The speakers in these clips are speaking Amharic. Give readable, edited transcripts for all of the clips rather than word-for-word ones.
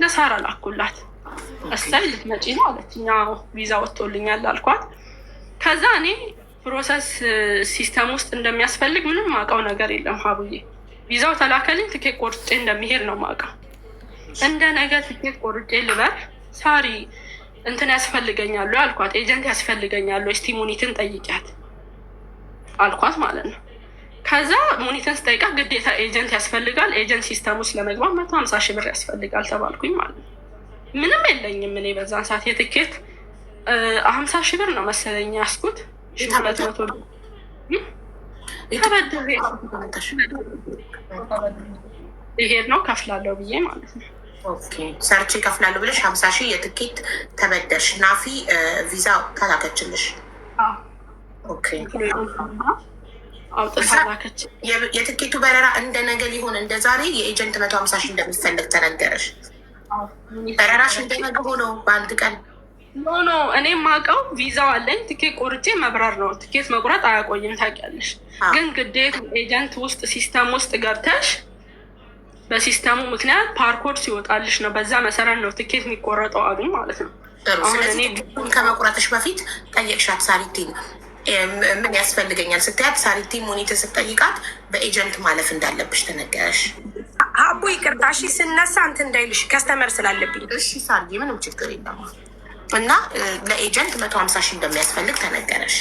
ለሳራ ላኩላት። እሰይ ልትመጪ ነው አለችኝ። አዎ ቪዛ ወጥቶልኛል አልኳት። ከዛ እኔ process system ውስጥ እንደሚያስፈልግ ምንም ማውቀው ነገር የለም ሀቡዬ። ቪዛው ተላከልኝ፣ ትኬት ቆርጬ እንደሚሄድ ነው ማውቀው። እንደ ነገ ትኬት ቆርጬ ልበር ሳሪ እንትን ያስፈልገኛሉ አልኳት፣ agent ያስፈልገኛሉ፣ እስቲ ሙኒትን ጠይቂያት አልኳት ማለት ነው። ከዛ ሙኒትን ስጠይቃት ግዴታ agent ያስፈልጋል፣ agent system ውስጥ ለመግባት 150,000 ብር ያስፈልጋል ተባልኩኝ ማለት ነው። ምንም የለኝም እኔ በዛን ሰዓት የትኬት 50,000 ብር ነው መሰለኝ ያስኩት፣ 200 ብር ተበድሬ ይሄድ ነው ከፍላለሁ ብዬ ማለት ነው። ሰርቼ ከፍላለሁ ብለሽ 50,000 የትኬት ተበደርሽ። ናፊ ቪዛ ተላከችልሽ። አውጥታ ላከች። የትኬቱ በረራ እንደ ነገ ሊሆን እንደ ዛሬ የ agent 150,000 እንደሚፈለግ ተነገረሽ። በረራሽ እንደ ነገ ሆኖ በአንድ ቀን No no፣ እኔ የማውቀው ቪዛው አለኝ ትኬት ቆርጬ መብረር ነው። ትኬት መቁረጥ አያቆይም ታውቂያለሽ። ግን ግዴታ agent ውስጥ system ውስጥ ገብተሽ በ system ኡ ምክንያት barcode ሲወጣልሽ ነው፣ በዛ መሰረት ነው ትኬት የሚቆረጠው አሉኝ ማለት ነው። ጥሩ። ስለዚህ ትኬቱን ከመቁረጥሽ በፊት ጠየቅሻት ሳሪቲን ምን ያስፈልገኛል ስትያት፣ ሳሪቲ ሙኒትን ስትጠይቃት በ agent ማለፍ እንዳለብሽ ተነገረሽ። አቡ ይቅርታ፣ እሺ ስነሳ እንትን እንዳይልሽ customer ስላለብኝ። እሺ ሳርዬ፣ ምንም ችግር የለም። እና ለ agent 150,000 እንደሚያስፈልግ ተነገረሽ።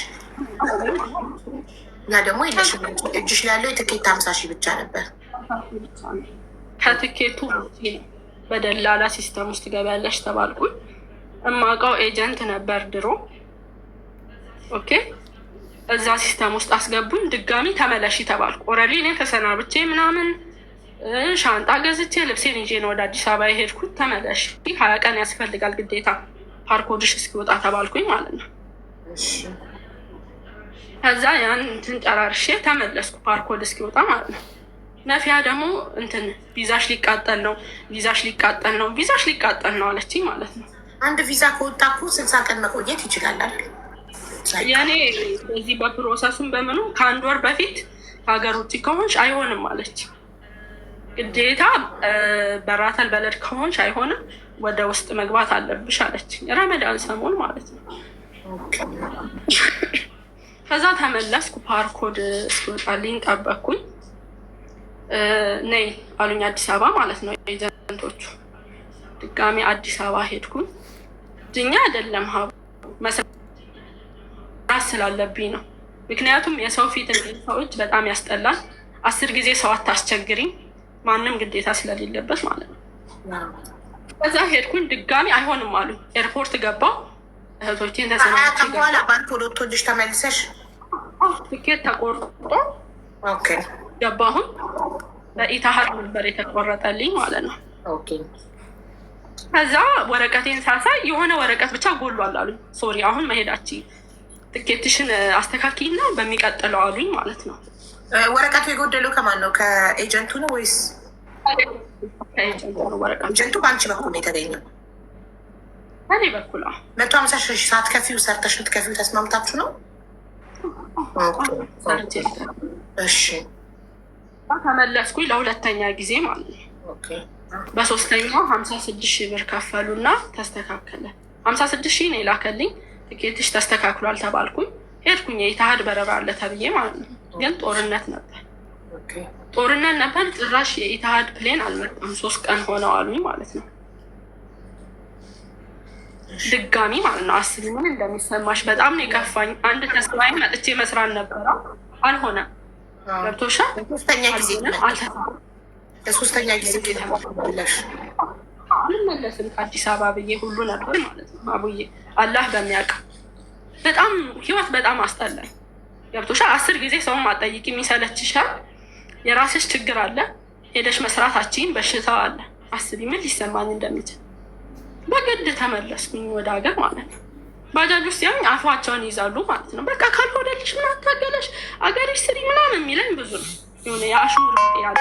እና ደግሞ የለሽም፣ እጅሽ ላይ ያለው የትኬት 50,000 ብቻ ነበር። ከትኬቱ በደላላ system ውስጥ ገቢያለሽ ተባልኩኝ። እማውቀው agent ነበር ድሮ። Okay እዛ system ውስጥ አስገቡኝ። ድጋሚ ተመለሺ ተባልኩ። Already እኔ ተሰናብቼ ምናምን ሻንጣ ገዝቼ ልብሴን ይዤ ነው ወደ አዲስ አበባ የሄድኩት። ተመለሺ 20 ቀን ያስፈልጋል ግዴታ barcode ሽ እስኪወጣ ተባልኩኝ ማለት ነው። ከዛ ያን እንትን ጨራርሼ ተመለስኩ barcode እስኪወጣ ማለት ነው። ነፊያ ደግሞ እንትን ቪዛሽ ሊቃጠል ነው፣ ቪዛሽ ሊቃጠል ነው፣ ቪዛሽ ሊቃጠል ነው አለችኝ ማለት ነው። አንድ ቪዛ ከወጣ እኮ 60 ቀን መቆየት ይችላል አይደል? የኔ በዚህ በ process ኡም በምኑ ከአንድ ወር በፊት ከሀገር ውጭ ከሆንሽ አይሆንም አለች። ግዴታ برات البلد ከሆንሽ አይሆንም፣ ወደ ውስጥ መግባት አለብሽ አለች። ረመዳን ሰሞን ማለት ነው። ከዛ ተመለስኩ። Barcode እስኪወጣልኝ ጠበቅኩኝ። ነይ አሉኝ አዲስ አበባ ማለት ነው agent ኦቹ። ድጋሚ አዲስ አበባ ሄድኩኝ። ድኛ አይደለም ሀቡ መስራት ስላለብኝ ነው። ምክንያቱም የሰው ፊት ሰው እጅ በጣም ያስጠላል። 10 ጊዜ ሰው አታስቸግሪኝ፣ ማንም ግዴታ ስለሌለበት ማለት ነው። ከዛ ሄድኩኝ። ድጋሚ አይሆንም አሉኝ። ኤርፖርት ገባሁ። እህቶቼን ተሰናብቼ በኋላ barcode ወጥቶልሽ ተመልሰሽ ትኬት ተቆርጦ ገባሁን። በኢታሀድ ነበር የተቆረጠልኝ ማለት ነው። ከዛ ወረቀቴን ሳሳይ የሆነ ወረቀት ብቻ ጎሏል አሉኝ። Sorry አሁን መሄዳችን ትኬትሽን አስተካኪና በሚቀጥለው አሉኝ ማለት ነው። ወረቀቱ የጎደለው ከማን ነው? ከ agent ኡ ነው ወይስ ከ agent ኡ ነው? ወረቀቱ Agent ኡ በአንቺ በኩል ነው የተገኘው? በእኔ በኩል። 150,000 ሳትከፊው ሰርተሽ ልትከፊው ተስማምታችሁ ነው? እሺ። ተመለስኩኝ ለሁለተኛ ጊዜ ማለት ነው። በሶስተኛው 56,000 ብር ከፈሉና ተስተካከለ። 56,000 ነው የላከልኝ። ትኬትሽ ተስተካክሏል ተባልኩኝ። ሄድኩኝ። የኢትሃድ በረራ አለ ተብዬ ማለት ነው። ግን ጦርነት ነበር፣ ጦርነት ነበር። ጭራሽ የኢትሃድ plane አልመጣም። 3 ቀን ሆነው አሉኝ ማለት ነው። ድጋሚ ማለት ነው። አስቢ ምን እንደሚሰማሽ። በጣም ነው የከፋኝ። አንድ ተስፋዬ መጥቼ መስራት ነበረ፣ አልሆነም። ገብቶሻል? ለሶስተኛ ጊዜ አልመለስም ከአዲስ አበባ ብዬ ሁሉ ነበር ማለት ነው። አቡዬ አላህ በሚያውቀው በጣም ህይወት በጣም አስጠላኝ። ገብቶሻል? 10 ጊዜ ሰውም አትጠይቂም፣ ይሰለችሻል። የራስሽ ችግር አለ፣ ሄደሽ መስራታችን በሽታው አለ። አስቢ ምን ሊሰማኝ እንደሚችል። በግድ ተመለስኩኝ ወደ ሀገር ማለት ነው። ባጃጅ ውስጥ ያኝ አፏቸውን ይዛሉ ማለት ነው። በቃ ካልሆነልሽ ምን አታገለሽ አገርሽ ስሪ ምናምን የሚለኝ ብዙ ነው። የሆነ የአሽሙር ያለ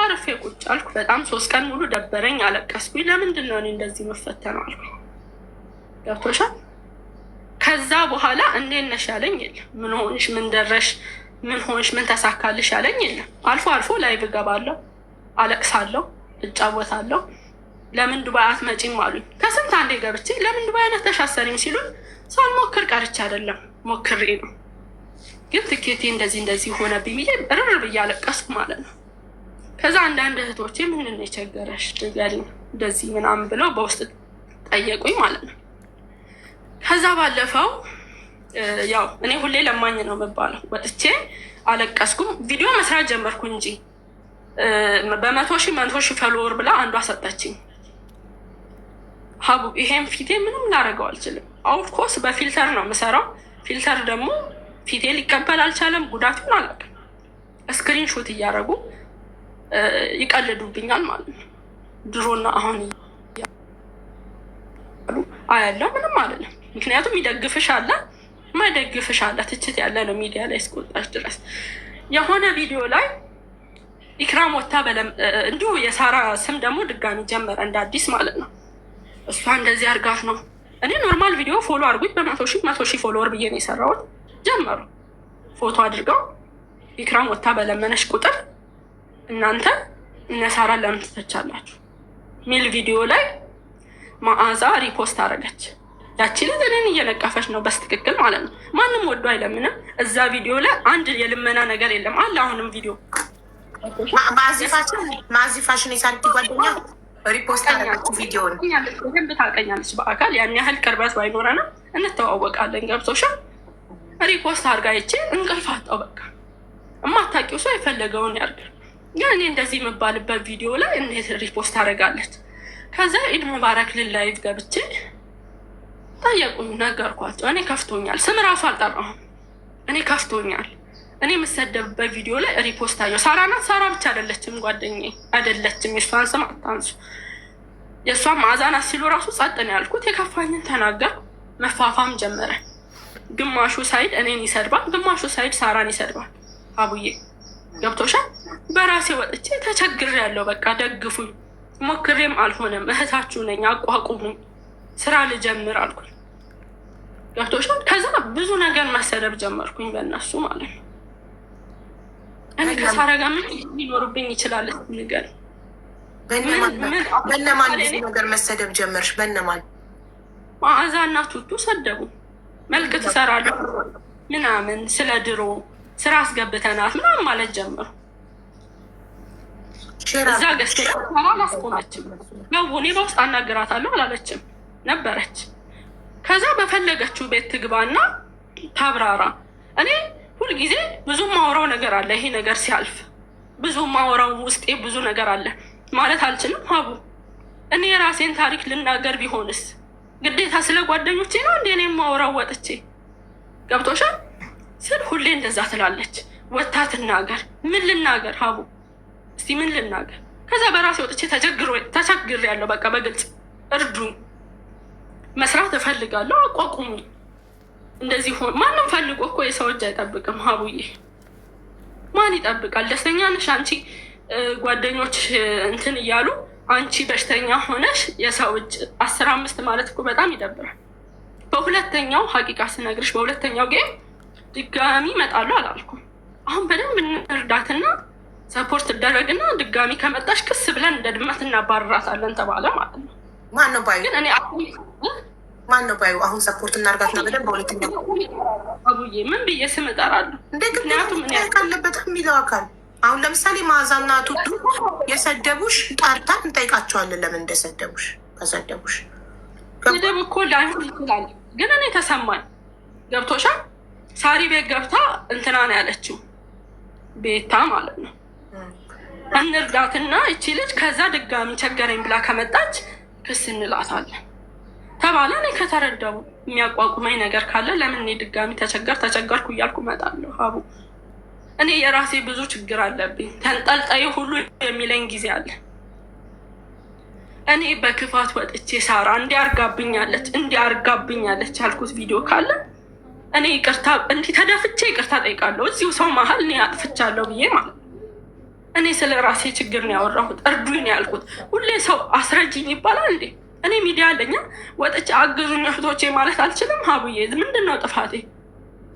አርፌ ቁጭ አልኩ። በጣም 3 ቀን ሙሉ ደበረኝ፣ አለቀስኩኝ። ለምንድን ነው እኔ እንደዚህ መፈተነው አልኩኝ። ገብቶሻል? ከዛ በኋላ እንዴት ነሽ ያለኝ የለም። ምን ሆንሽ፣ ምን ደረሽ፣ ምን ሆንሽ፣ ምን ተሳካልሽ ያለኝ የለም። አልፎ አልፎ live እገባለሁ፣ አለቅሳለሁ፣ እጫወታለሁ። ለምን ዱባይ አትመጪም አሉኝ። ከስንት አንዴ ገብቼ ለምን ዱባይ መተሽ አትሰሪም ሲሉኝ ሳልሞክር ቀርቼ አይደለም ሞክሬ ነው፣ ግን ትኬቴ እንደዚህ እንደዚህ ሆነብኝ ብዬ ርር ብዬ አለቀስኩ ማለት ነው። ከዛ አንዳንድ እህቶቼ ምንድን ነው የቸገረሽ ንገሪኝ እንደዚህ ምናምን ብለው በውስጥ ጠየቁኝ ማለት ነው። ከዛ ባለፈው ያው እኔ ሁሌ ለማኝ ነው የምባለው። ወጥቼ አለቀስኩም። ቪዲዮ መስራት ጀመርኩ እንጂ በ100,000 100,000 follower ብላ አንዷ ሰጠችኝ። ሀቡ ይሄን ፊቴ ምንም ላደርገው አልችልም። of course በ filter ነው የምሰራው። filter ደግሞ ፊቴ ሊቀበል አልቻለም። ጉዳቱን አላውቅም። screenshot እያደረጉ ይቀልዱብኛል ማለት ነው። ድሮና አሁን እያሉ አያለው ምንም አልልም። ምክንያቱም ይደግፍሽ አለ ማይደግፍሽ አለ፣ ትችት ያለ ነው ሚዲያ ላይ እስከወጣሽ ድረስ። የሆነ ቪዲዮ ላይ ኢክራም ወታ እንዲሁ የሳራ ስም ደግሞ ድጋሚ ጀመረ እንደ አዲስ ማለት ነው። እሷ እንደዚህ አርጋት ነው። እኔ normal ቪዲዮ follow አድርጉኝ በ100,000 100,000 follower ብዬ ነው የሰራሁት። ጀመሩ ፎቶ አድርገው ኢክራም ወታ በለመነሽ ቁጥር እናንተ እነ ሳራ ለምን ትተቻላችሁ ሚል ቪዲዮ ላይ መዓዛ repost አደረገች። ያቺ ልጅ እኔን እየነቀፈች ነው በስትክክል ማለት ነው። ማንም ወዶ አይለምንም። እዛ ቪዲዮ ላይ አንድ የልመና ነገር የለም አለ። አሁንም ቪዲዮ ማዚ ፋሽን የሳርቲ ጓደኛ repost አደረገች ቪዲዮን። በደንብ ታውቀኛለች በአካል ያን ያህል ቅርበት ባይኖረንም እንተዋወቃለን። ገብቶሻል? repost አድርጋ ይቼ እንቅልፍ አጣሁ። በቃ እማታውቂው ሰው የፈለገውን ያርግ። ግን እኔ እንደዚህ የምባልበት ቪዲዮ ላይ እንዴት repost አደርጋለች? ከዛ ኢድ ሙባረክ ልል live ገብቼ ጠየቁኝ፣ ነገርኳቸው። እኔ ከፍቶኛል፣ ስም ራሱ አልጠራሁም። እኔ ከፍቶኛል፣ እኔ የምሰደብበት ቪዲዮ ላይ repost አየሁ። ሳራ ናት። ሳራ ብቻ አይደለችም፣ ጓደኛዬ አይደለችም። የእሷን ስም አታንሱ፣ የእሷን መዓዛ ናት ሲሉ ራሱ ጸጥ ነው ያልኩት። የከፋኝን ተናገርኩ። መፋፋም ጀመረ። ግማሹ side እኔን ይሰድባል፣ ግማሹ side ሳራን ይሰድባል። አቡዬ ገብቶሻል? በራሴ ወጥቼ ተቸግሬያለሁ። በቃ ደግፉኝ፣ ሞክሬም አልሆነም። እህታችሁ ነኝ፣ አቋቁሙኝ፣ ስራ ልጀምር አልኩኝ። ገብቶሻል? ከዛ ብዙ ነገር መሰደብ ጀመርኩኝ በእነሱ ማለት ነው። እኔ ከሳራ ጋር ምን ሊኖርብኝ ይችላል? ንገር። በነማን ብዙ ነገር መሰደብ ጀመርሽ? በነማን? መዓዛ እና ቱቱ ሰደቡ። መልክ ትሰራለሁ ምናምን ስለ ድሮ ስራ አስገብተናት ምናምን ማለት ጀመሩ። እዛ ገዝቶ ሰራ አላስቆመችም። እኔ በውስጥ አናግራታለሁ አላለችም ነበረች። ከዛ በፈለገችው ቤት ትግባና ታብራራ። እኔ ሁልጊዜ ብዙ ማውራው ነገር አለ። ይሄ ነገር ሲያልፍ ብዙ ማውራው ውስጤ ብዙ ነገር አለ ማለት አልችልም። ሀቡ እኔ የራሴን ታሪክ ልናገር ቢሆንስ ግዴታ ስለ ጓደኞቼ ነው እንዴ እኔ ማውራው ወጥቼ? ገብቶሻል ስል ሁሌ እንደዛ ትላለች። ወታ ትናገር። ምን ልናገር ሀቡ? እስቲ ምን ልናገር? ከዛ በራሴ ወጥቼ ተቸግሬያለሁ። በቃ በግልጽ እርዱኝ፣ መስራት እፈልጋለሁ፣ አቋቁሙኝ። እንደዚህ ሆን ማንም ፈልጎ እኮ የሰው እጅ አይጠብቅም ሀቡዬ፣ ማን ይጠብቃል? ደስተኛ ነሽ አንቺ፣ ጓደኞች እንትን እያሉ አንቺ በሽተኛ ሆነሽ የሰው እጅ 10 5 ማለት እኮ በጣም ይደብራል። በሁለተኛው ሀቂቃ ስነግርሽ በሁለተኛው game ድጋሚ እመጣለሁ አላልኩም። አሁን በደንብ እንርዳትና support ትደረግና ድጋሚ ከመጣሽ ክስ ብለን እንደ ድመት እናባርራታለን ተባለ ማለት ነው። ማነው ባዩ? ግን እኔ ማነው ባዩ? አሁን support እናርጋትና በደንብ በሁለተኛው አቡዬ ምን ብዬ ስም እጠራለሁ? እንደ ግዴታ ካለበት የሚለው አካል አሁን ለምሳሌ መዓዛና ቱቱ የሰደቡሽ ጠርተን እንጠይቃቸዋለን። ለምን እንደሰደቡሽ ከሰደቡሽ ስድብ እኮ ላይሆን ይችላል፣ ግን እኔ ተሰማኝ። ገብቶሻል? ሳሪ ቤት ገብታ እንትና ነው ያለችው ቤታ ማለት ነው። እንርዳትና እቺ ልጅ ከዛ ድጋሚ ቸገረኝ ብላ ከመጣች ክስ እንላታለን ተባለ። እኔ ከተረዳው የሚያቋቁመኝ ነገር ካለ ለምን እኔ ድጋሚ ተቸገርኩ እያልኩ እመጣለሁ? ሀቡ እኔ የራሴ ብዙ ችግር አለብኝ። ተንጠልጣይ ሁሉ የሚለኝ ጊዜ አለ። እኔ በክፋት ወጥቼ ሳራ እንዲያርጋብኛለች እንዲያርጋብኛለች ያልኩት ቪዲዮ ካለ እኔ ይቅርታ እንዲህ ተደፍቼ ይቅርታ ጠይቃለሁ። እዚሁ ሰው መሀል እኔ አጥፍቻለሁ ብዬ ማለት ነው። እኔ ስለ ራሴ ችግር ነው ያወራሁት፣ እርዱኝ ነው ያልኩት። ሁሌ ሰው አስረጅኝ ይባላል እንዴ? እኔ ሚዲያ አለኛ ወጥቼ አግዙኝ እህቶቼ ማለት አልችልም? ሀቡዬ ምንድን ነው ጥፋቴ?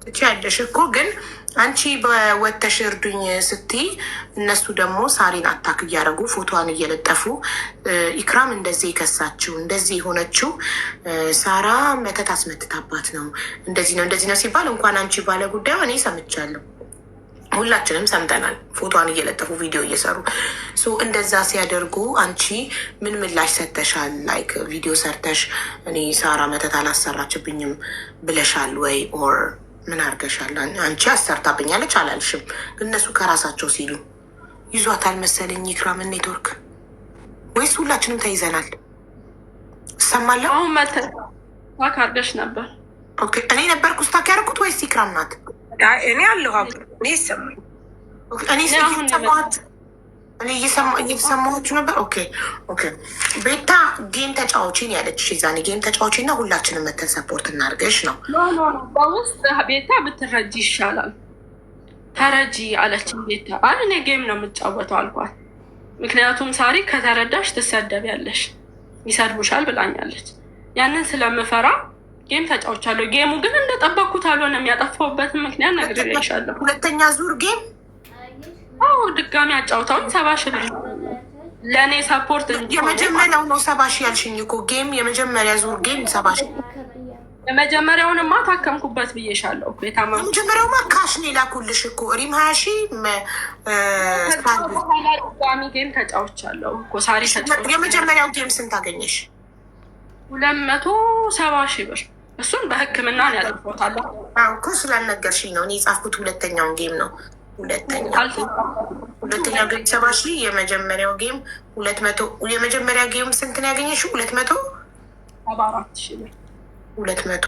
ትችያለሽ እኮ፣ ግን አንቺ በወተሽ እርዱኝ ስትይ እነሱ ደግሞ ሳሪን attack እያደረጉ ፎቶዋን እየለጠፉ ኢክራም እንደዚህ የከሳችው፣ እንደዚህ የሆነችው ሳራ መተት አስመትታባት ነው፣ እንደዚህ ነው፣ እንደዚህ ነው ሲባል እንኳን አንቺ ባለ ጉዳዩ እኔ ሰምቻለሁ። ሁላችንም ሰምተናል። ፎቶዋን እየለጠፉ ቪዲዮ እየሰሩ እንደዛ ሲያደርጉ አንቺ ምን ምላሽ ሰተሻል? Like ቪዲዮ ሰርተሽ እኔ ሳራ መተት አላሰራችብኝም ብለሻል ወይ or ምን አድርገሻል? አንቺ አሰርታብኛለች አላልሽም። እነሱ ከራሳቸው ሲሉ ይዟታል መሰለኝ ኢክራምን ኔትወርክ፣ ወይስ ሁላችንም ተይዘናል? እሰማለሁ። አሁን መተህ stuck አድርገሽ ነበር። Okay፣ እኔ ነበርኩ stuck ያደረኩት ወይስ ኢክራም ናት? እኔ አለሁ፣ እኔ ይሰማኝ። እኔ እየሰማሁት እኔ እየሰማኋችሁ ነበር። Okay፣ ቤታ game ተጫዎቺን ያለችሽ የዛኔ game ተጫዎቺ እና ሁላችንም መተን support እናድርገሽ ነው። No, no, no፣ በውስጥ ቤታ ብትረጂ ይሻላል፣ ተረጂ አለችን ቤታ። አይ እኔ game ነው የምጫወተው አልኳት። ምክንያቱም ሳሪ ከተረዳሽ ትሰደቢያለሽ፣ ይሰድቡሻል ብላኛለች። ያንን ስለምፈራ game ተጫውቻለሁ። Game ኡ ግን እንደጠበቅኩት አልሆነም። ያጠፋሁበትን ምክንያት ነግሬሻለሁ። ሁለተኛ ዙር game? አዎ፣ ድጋሚ አጫውተውኝ 70,000 ብር ለእኔ support እንዲሆነ። የመጀመሪያው ነው 70,000 ያልሽኝ እኮ፣ game የመጀመሪያ ዙር game 70,000። የመጀመሪያውንማ ታከምኩበት ብዬሻለሁ እኮ፣ የታመምኩት። የመጀመሪያውማ cash ነው የላኩልሽ እኮ፣ ሪም 20,000። ከዛ በኋላ ድጋሚ game ተጫውቻለሁ እኮ፣ ሳሪ ተጫውቻለሁ። የመጀመሪያው game ስንት አገኘሽ? 270,000 ብር። እሱን በሕክምና ነው ያጠፋሁት። አዎ እኮ ስላልነገርሽኝ ነው። እኔ የጻፍኩት ሁለተኛውን game ነው። ሁለተኛው game 70,000፣ የመጀመሪያው game 200። የመጀመሪያ game ስንት ነው ያገኘሽው? 200 74,000 ብር። 200።